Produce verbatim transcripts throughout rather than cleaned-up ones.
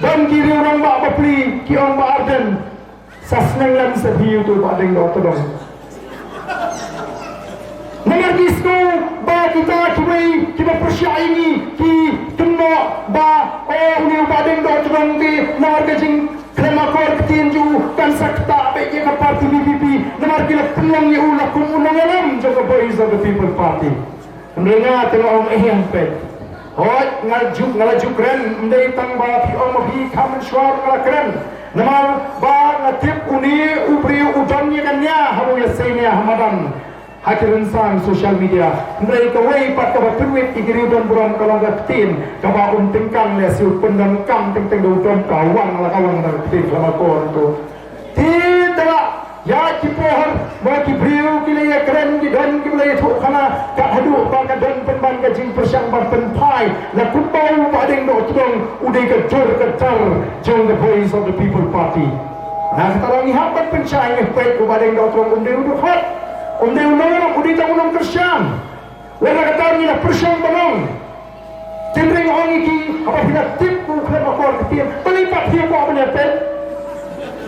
Don ki riew rangbah bapli ki ong Bah Ardent, sa sneng lem sa phi ïa uto u Bahdeng Dohtdong. Namar ki sngew ba kita kiwei kiba pyrshah ïa ngi ki kynnoh ba, o, une u Bahdeng Dohtdong te namar ka jingkhlem akor ktien jong u kan sa ktah beit ïa ka party V P P, namar ki la pynlong ïa u la kum u nongïalam jong ka Voice of the People Party. Hynrei nga te nga ong, eh, ïa peit. Hooid, nga ju, nga la ju kren, ym dei tang ba phi ong ba phi kham mynshuwa nga la kren. Namar ba nga tip une u briew u don ïa ka nia haba u ïasei nia ha madan, ha ki rynsan social media. Hynrei kawei pat kaba pynwit ïa ki riew don burom ka long ka ktien kaba um tyngkang lehse u pyndonkam teng teng da u don ka wan la ka wan da ka ktien khlem akor to. Te te la ïa ki por ba ki briew ki la ïakren, ki don kiba la ïathuhkhana, kat haduh ba ka don pynban ka jingpyrshang ban pynphai na kumba u Bahdeng Dohtdong u dei ka dur ka dar jong the Voice of the People Party. Na kata ngi hap ban pynshai, ngi peit u Bahdeng Dohtdong um dei u dkhot, um dei u nongïalam, u dei tang u nongkyrshan. Wat la katta ngi la pyrshang ban ong. Hynrei nga ong ïa ki, haba phi la tip ba u khlem akor ktien, balei pat phi kwah ban ïa peit?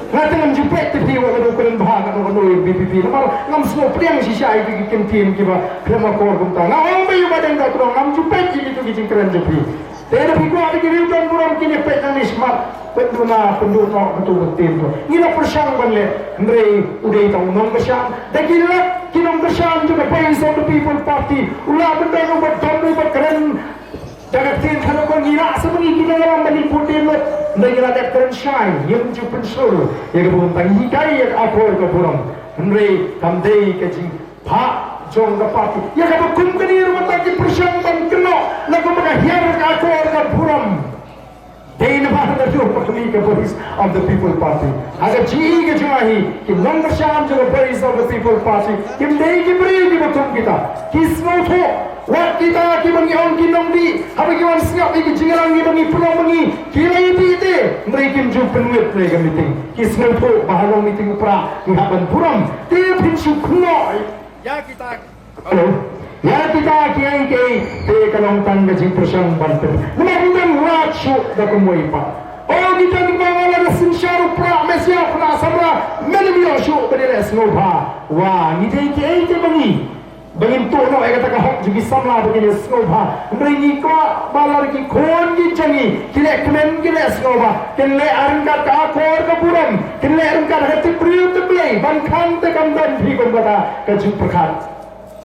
Nga te ngam ju peit te phi, wat la dei u kren bha katno katno ïa V P P, namar ngam sngewpdiang shisha ïa ki kyntien kiba khlem akor kumta. Nga ong ba ïa u Bahdeng Dohtdong, ngam ju peit ïa kito ki jingkren jong phi. Te da phi kwah ba ki riew don burom kin ïa peit nangne shakhmat, peit duna, peit duna kato ka ktien to. Ngi la pyrshang ban leh, hynrei u dei tang u nongkyrshan. Da ki lak ki nongkyrshan jong ka Voice of the People Party, u lah ban don uba don uba kren da ka ktien khana ko, ngi lah sa ba ngi ki nongïalam ba ngin put dien lut. Hynrei ngi la dep kren shai, ngim ju pynshlur ïa ka burom, tang hikai ïa ka akor ka burom. Hynrei kam dei ka jing phah jong ka party. Ïa kaba kum kane ruh mynta ki pyrshang ban kynnoh la kumba ka hiar ka akor ka burom. Dei namar ka dur ka khmih ka Voice of the People Party. Ha ka jingïohi ka jong nga hi, ki nongkyrshan jong ka Voice of the People Party kim dei ki briew kiba kum kita. Ki sngewthuh wat kita kiba ngi ong ki nongdih, haba ki wan sngap ïa ki jingïalang kiba ngi pynlong ba ngi, ki la ïa dih te, hynrei kim ju pynwit ïa ka meeting. Ki sngewthuh ba ha long meeting u Prah ngi hap ban burom. Te phin shu kynnoh ïa kita. Hello. Ïa kita kiei kiei te ka long tang ka jingpyrshang ban pyn. Namar ym don lad shuh da kumwei pat. O, ngi don ba nga la da synshar u Prah, me sha u Prah samla, men ym ïoh shuh ba dei leh sngewbha. Wa, ngi dei kiei kiei ba ngi, ba ngin tuh noh ïa kata ka hok jong ki samla ba kin ïa sngewbha. Hynrei ngi kwah ba lada ki khun ki jong ngi ki leh kmen ki leh sngewbha, kin leh ryngkat ka akor ka burom, kin leh ryngkat ka tip briew tip Blei, ban khang te kam don phi kum kata ka jingpyrkhat.